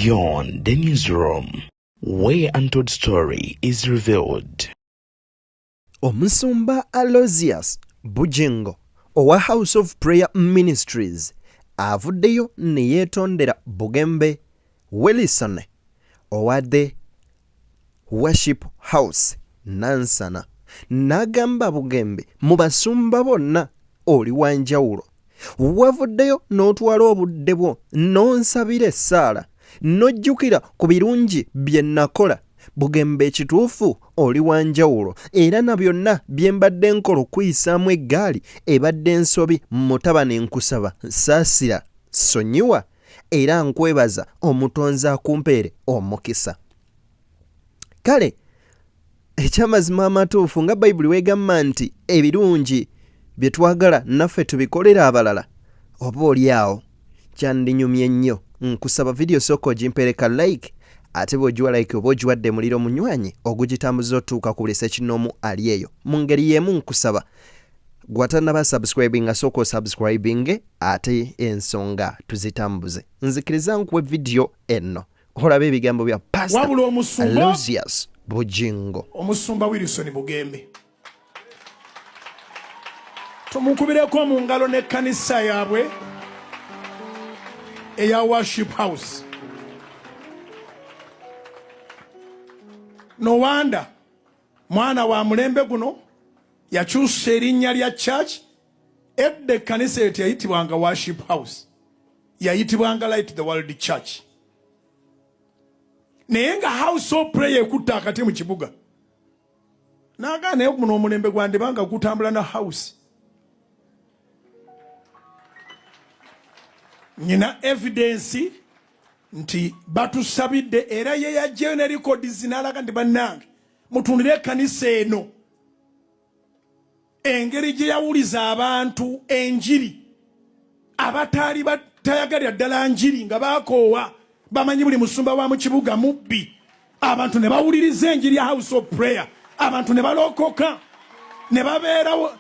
Beyond the Newsroom, where untold story is revealed. Omusumba Aloysius Bugingo owa House of Prayer Ministries avuddeyo ne yeetondera Bugembe Wilson owa The Worship House Nansana n'agamba Bugembe mu basumba bonna oli wa njawulo wavuddeyo n'otwala obudde bwo n'onsabira essaala n'ojjukira ku birungi bye nakola Bugembe ekituufu oli wa njawulo era na byonna bye mbadde nkola okukuyisaamu eggaali ebadde nsobi mutabani nkusaba saasira sonyiwa era nkwebaza omutonzi akumpeere omukisa kale ekyamazima amatuufu nga bayibuli wegamba nti ebirungi bye twagala naffe tubikolere abalala oba oli awo kyandinyumye nnyo nkusaba vidiyo sooka ogimpeereka like ate bw'ogiwa like oba ogiwadde muliro munywanyi ogugitambuza otuuka ku buli ssekinnoomu ali eyo mu ngeri y'emu nkusaba gwatanaba subscribinga sooka osubscribinge ate ensonga tuzitambuze nzikiriza nkuwe vidiyo enno olaba ebigambo bya pastor Wabula omusumba Aloysius Bujingo. Omusumba Wilson Bugembe tumukubireko mu ngalo n'ekkanisa yaabwe eya Worship House. No wonder mwana wa mulembe guno yakyusa erinnya lya church. Edda ekkanisa eyo teyayitibwanga Worship House, yayitibwanga Light the World Church, naye nga House of Prayer ekutta akati mu kibuga. Nagaa naye guno omulembe gwandibanga gutambula na house. Nyina evidence nti batusabidde, era ye yajjayo ne records n'alaga nti bannange mutundire ekkanisa eno engeri gye yawuliza abantu enjiri abataali batayagalira ddala njiri nga bakoowa bamanyi buli musumba wa mu kibuga mubbi abantu ne bawuliriza enjiri ya House of Prayer abantu ne balokoka ne babeerawo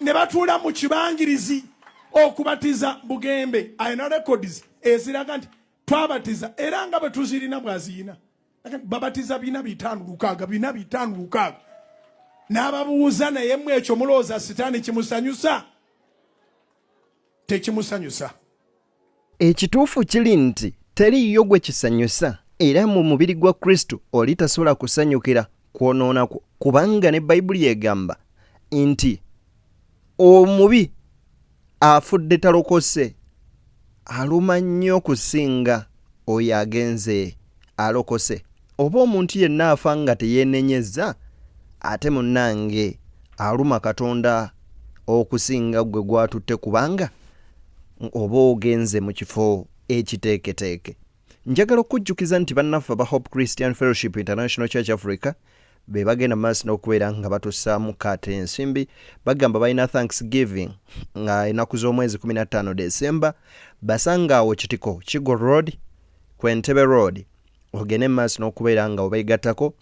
ne batuula mu kibangirizi okubatiza Bugembe alina records eziraga nti twabatiza era nga bwe tuzirina bwaziyina babatiza 4 5 6 4 5 6 n'ababuuza naye mwe ekyo mulowooza sitaani kimusanyusa tekimusanyusa. Ekituufu kiri nti teriiyo gwe kisanyusa era mu mubiri gwa Kristo oli tasobola kusanyukira kwonoona kwo kubanga ne Bayibuli egamba nti omubi afudde talokose aluma nnyo okusinga oyo agenze alokose oba omuntu yenna afa nga teyeenenyezza ate munnange aluma Katonda okusinga ggwe gw'atutte kubanga oba ogenze mu kifo ekiteeketeeke. Njagala okukujjukiza nti bannaffe aba Hope Christian Fellowship International Church Africa be bagenda mu maaso n'okubeera nga batussaamu kaate ensimbi. Bagamba balina Thanksgiving nga ennaku z'omwezi 15 Desemba. Basanga awo Kitiko, Kigo Road, ku Entebbe Road. Ogende mu maaso n'okubeera nga obeegattako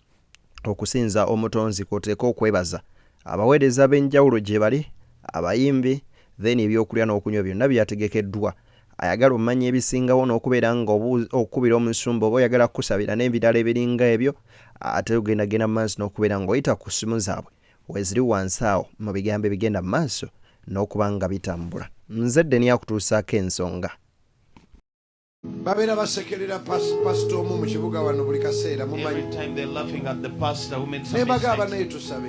okusinza Omutonzi kw'oteeka okwebaza. Abaweereza ab'enjawulo gyebali, abayimbi, then ebyokulya n'okunywa byonna byategekeddwa. Ayagala omanya ebisingawo n'okubeera nga okubira omusumba oba oyagala kukusabira n'ebirala ebiringa ebyo, ate ogenda genda mu maaso n'okubeera nga oyita ku ssimu zaabwe weziri wansi awo mu bigambo ebigenda mu maaso n'okuba nga bitambula. Nze Deni akutuusaako ensonga. Babeera basekerera pasita omu mu kibuga wano buli kaseera mumanyi. Ne mbagamba naye tusabe.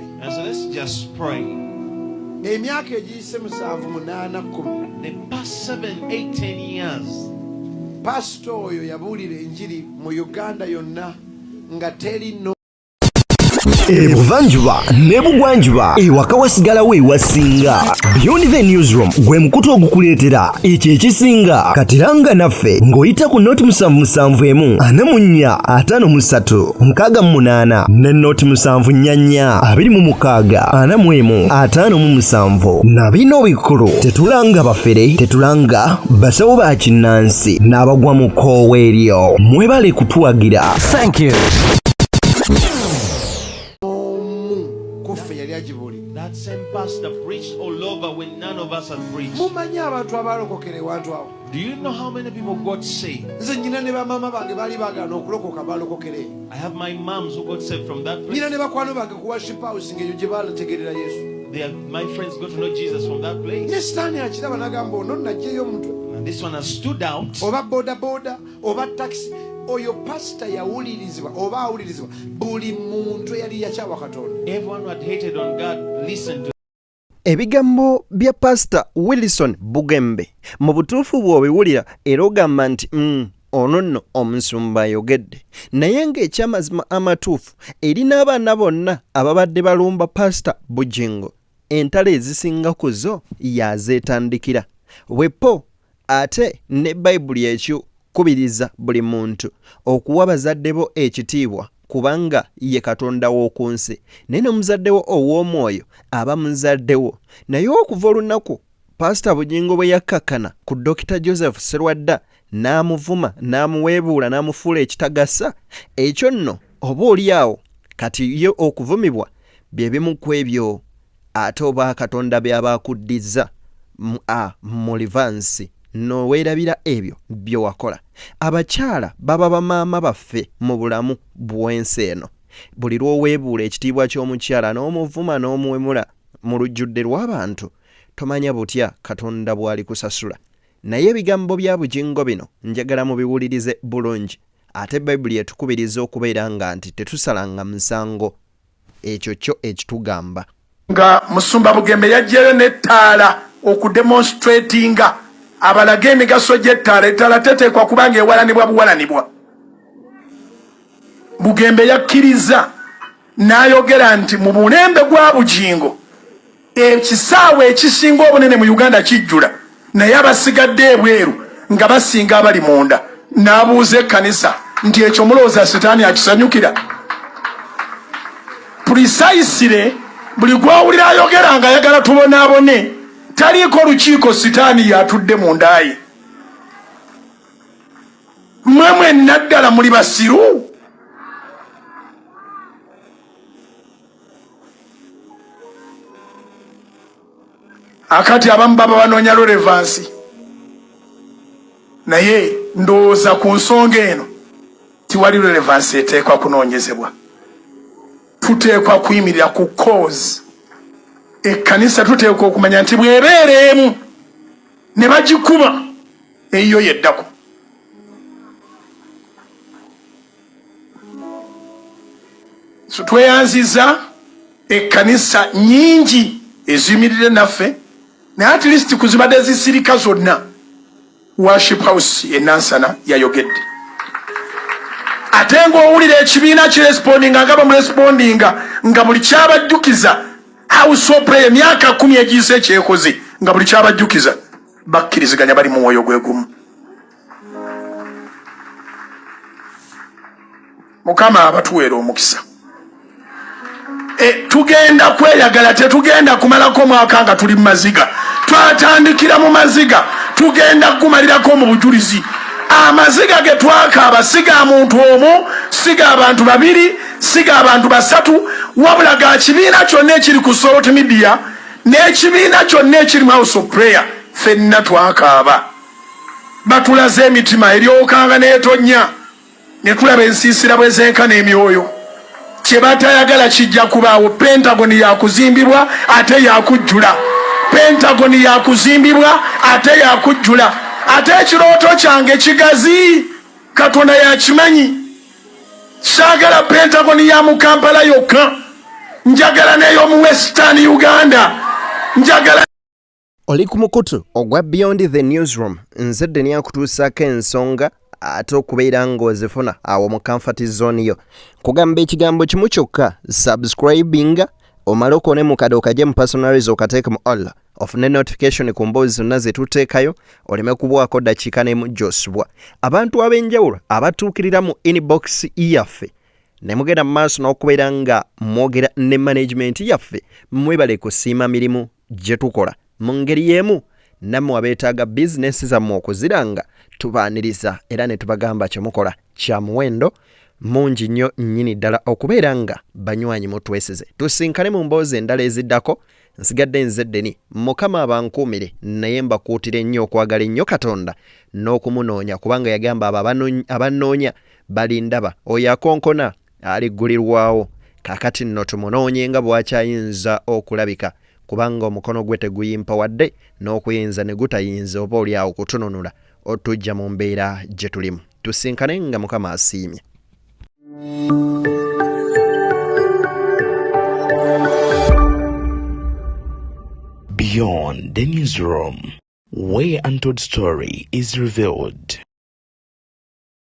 Emyaka egiyise 7 8 10 pasita oyo yabuulira enjiri mu Uganda yonna nga teri no Ebuvanjuba n'ebugwanjuba ewaka wasigalawo ewasinga. Beyond the Newsroom gwe mukutu ogukuleetera ekyo ekisinga. Kati langa naffe ng'oyita ku noti 7 7 1 44 53 68 ne noti 7 4 4 26 41 57. Na bino bikulu, tetulanga bafere, tetulanga basawo ba kinnansi n'abagwa mu kkoowa eryo. Mwebale kutuwagira. Thank you. Omu kuffe yali agibuulira. That same same pastor preached all over when none of us had preached. Mumanyi abantu abalokokera ewantu awo? Do you know how many people got saved? Nze nyina ne bamaama bange baali baagaana okulokoka, balokokera eyo. I have my moms who got saved from that place. Nyina ne bakwano bange ku worship house ng'eyo gye balategerera Yesu. They are, my friends got to know Jesus from that place. Ne Sitaani akiraba n'agamba ono naggyeyo omutwe. And this one has stood out. Oba boda boda oba taxi, oyo pasita yawulirizibwa oba awulirizibwa buli muntu eyali yakyawa Katonda. Everyone who had hated on God listened to Ebigambo bya Pasita Wilson Bugembe mu butuufu bw'obiwulira era ogamba nti ono nno omusumba ayogedde, naye ng'ekyamazima amatuufu eri n'abaana bonna ababadde balumba Pasita Bugingo, entalo ezisinga ku zo y'azeetandikira. Bweppo ate ne Bayibuli ekikubiriza buli muntu okuwa bazadde bo ekitiibwa kubanga ye Katonda w'oku nsi, naye n'omuzadde wo ow'omwoyo aba muzadde wo. Naye okuva olunaku Paasita Bugingo bwe yakkakkana ku Dokita Joseph Sserwadda n'amuvuma n'amuweebuula n'amufuula ekitagasa, ekyo nno oba oli awo kati ye okuvumibwa bye bimu ku ebyo ate oba Katonda by'aba akuddizza a mu livansi n'oweerabira ebyo bye wakola. Abakyala baba bamaama baffe mu bulamu bw'ensi eno. Buli lw'oweebuula ekitiibwa ky'omukyala n'omuvuma n'omuwemula mu lujjudde lw'abantu, tomanya butya Katonda bw'alikusasula. Naye ebigambo bya Bugingo bino njagala mubiwulirize bulungi. Ate Bayibuli etukubiriza okubeera nga nti tetusalanga musango. Ekyo kyo ekitugamba. Nga Musumba Bugembe yaggyeyo n'ettaala okudemonstratinga abalage emigaso gy'ettaala. Ettaala teteekwa kuba ng'ewalanibwa buwalanibwa. Bugembe yakkiriza n'ayogera nti mu mulembe gwa Bugingo ekisaawe ekisinga obunene mu Uganda kijjula, naye abasigadde ebweru nga basinga abali munda. N'abuuza ekkanisa nti ekyo mulowooza Sitaani akisanyukira? Precisely, buli gw'owulira ayogera nga ayagala tubonaabone taliiko lukiiko, Sitaani y'atudde mu nda ye. Mmwe mwenna ddala muli basiru? Akati abamu baba banoonya relevansi, naye ndowooza ku nsonga eno tiwali relevansi eteekwa kunoonyezebwa. Tuteekwa kuyimirira ku cause. Ekkanisa tuteekwa okumanya nti bw'ebeera emu ne bagikuba eyiyo yeddako. So tweyanziza ekkanisa nyingi eziyimirire naffe, naye at least kuzibadde zisirika zonna, Worship House enansana yayogedde. Ate ng'owulira ekibiina kirespondinga nga bamurespondinga nga buli kyabajjukiza House of Prayer emyaka 10 egiyise ekyekoze, nga buli kyabajjukiza bakkiriziganya, bali mu mwoyo gwe gumu. Mukama abatuweera omukisa. Tugenda kweyagala, tetugenda kumalako mwaka nga tuli mu maziga. Twatandikira mu maziga, tugenda kugumalirako mu bujulizi. Amaziga ge twakaaba si ga muntu omu, si ga bantu babiri, si ga bantu basatu, wabula ga kibiina kyonna ekiri ku Salt Media n'ekibiina kyonna ekiri mu House of Prayer. Ffenna twakaaba, batulaze emitima eryokanga n'etonnya, ne tulaba ensiisira bwe zenkana emyoyo. Kye batayagala kijja kubaawo. Pentagon yakuzimbibwa ate yakujjula. Pentagon yakuzimbibwa ate yakujjula. Ate ekirooto kyange kigazi, Katonda yakimanyi. Saagala Pentagon ya mu Kampala yokka, njagala n'ey'omu Western Uganda, njagala. Oli ku mukutu ogwa Beyond the Newsroom, nze Deni akutuusaako ensonga ate okubeera ng'ozifuna awo mu comfort zone yo. Nkugamba ekigambo kimu kyokka, subscribinga, omale okone mu kade okaje mu personalize okateeke mu all, ofune notification ku mboozi zonna ze tuteekayo, oleme kubwako ddakiika n'emu gy'osubwa. Abantu ab'enjawulo abatuukirira mu inbox yaffe ne mugenda mu maaso n'okubeera nga mwogera ne management yaffe, mwebale kusiima mirimu gye tukola. Mu ngeri y'emu nammwe abeetaaga bizinensi zammwe okuziranga tubaaniriza era ne tubagamba kye mukola kya muwendo mungi nnyo nnyini ddala okubeera nga banywanyi mutwesize. Tusinkane mu mboozi endala eziddako. Nsigadde nze Ddeni. Mukama abankuumire, naye mbakuutira ennyo okwagala ennyo Katonda n'okumunoonya, kubanga yagamba abo abannoonya balindaba. Oyo akonkona aliggulirwawo. Kaakati nno tumunoonye nga bw'akyayinza okulabika, kubanga omukono gwe teguyimpawadde n'okuyinza ne gutayinza oba oli awo kutununula otuggya mu mbeera gye tulimu. Tusinkane nga Mukama asiimye. Beyond the Newsroom, where untold story is revealed.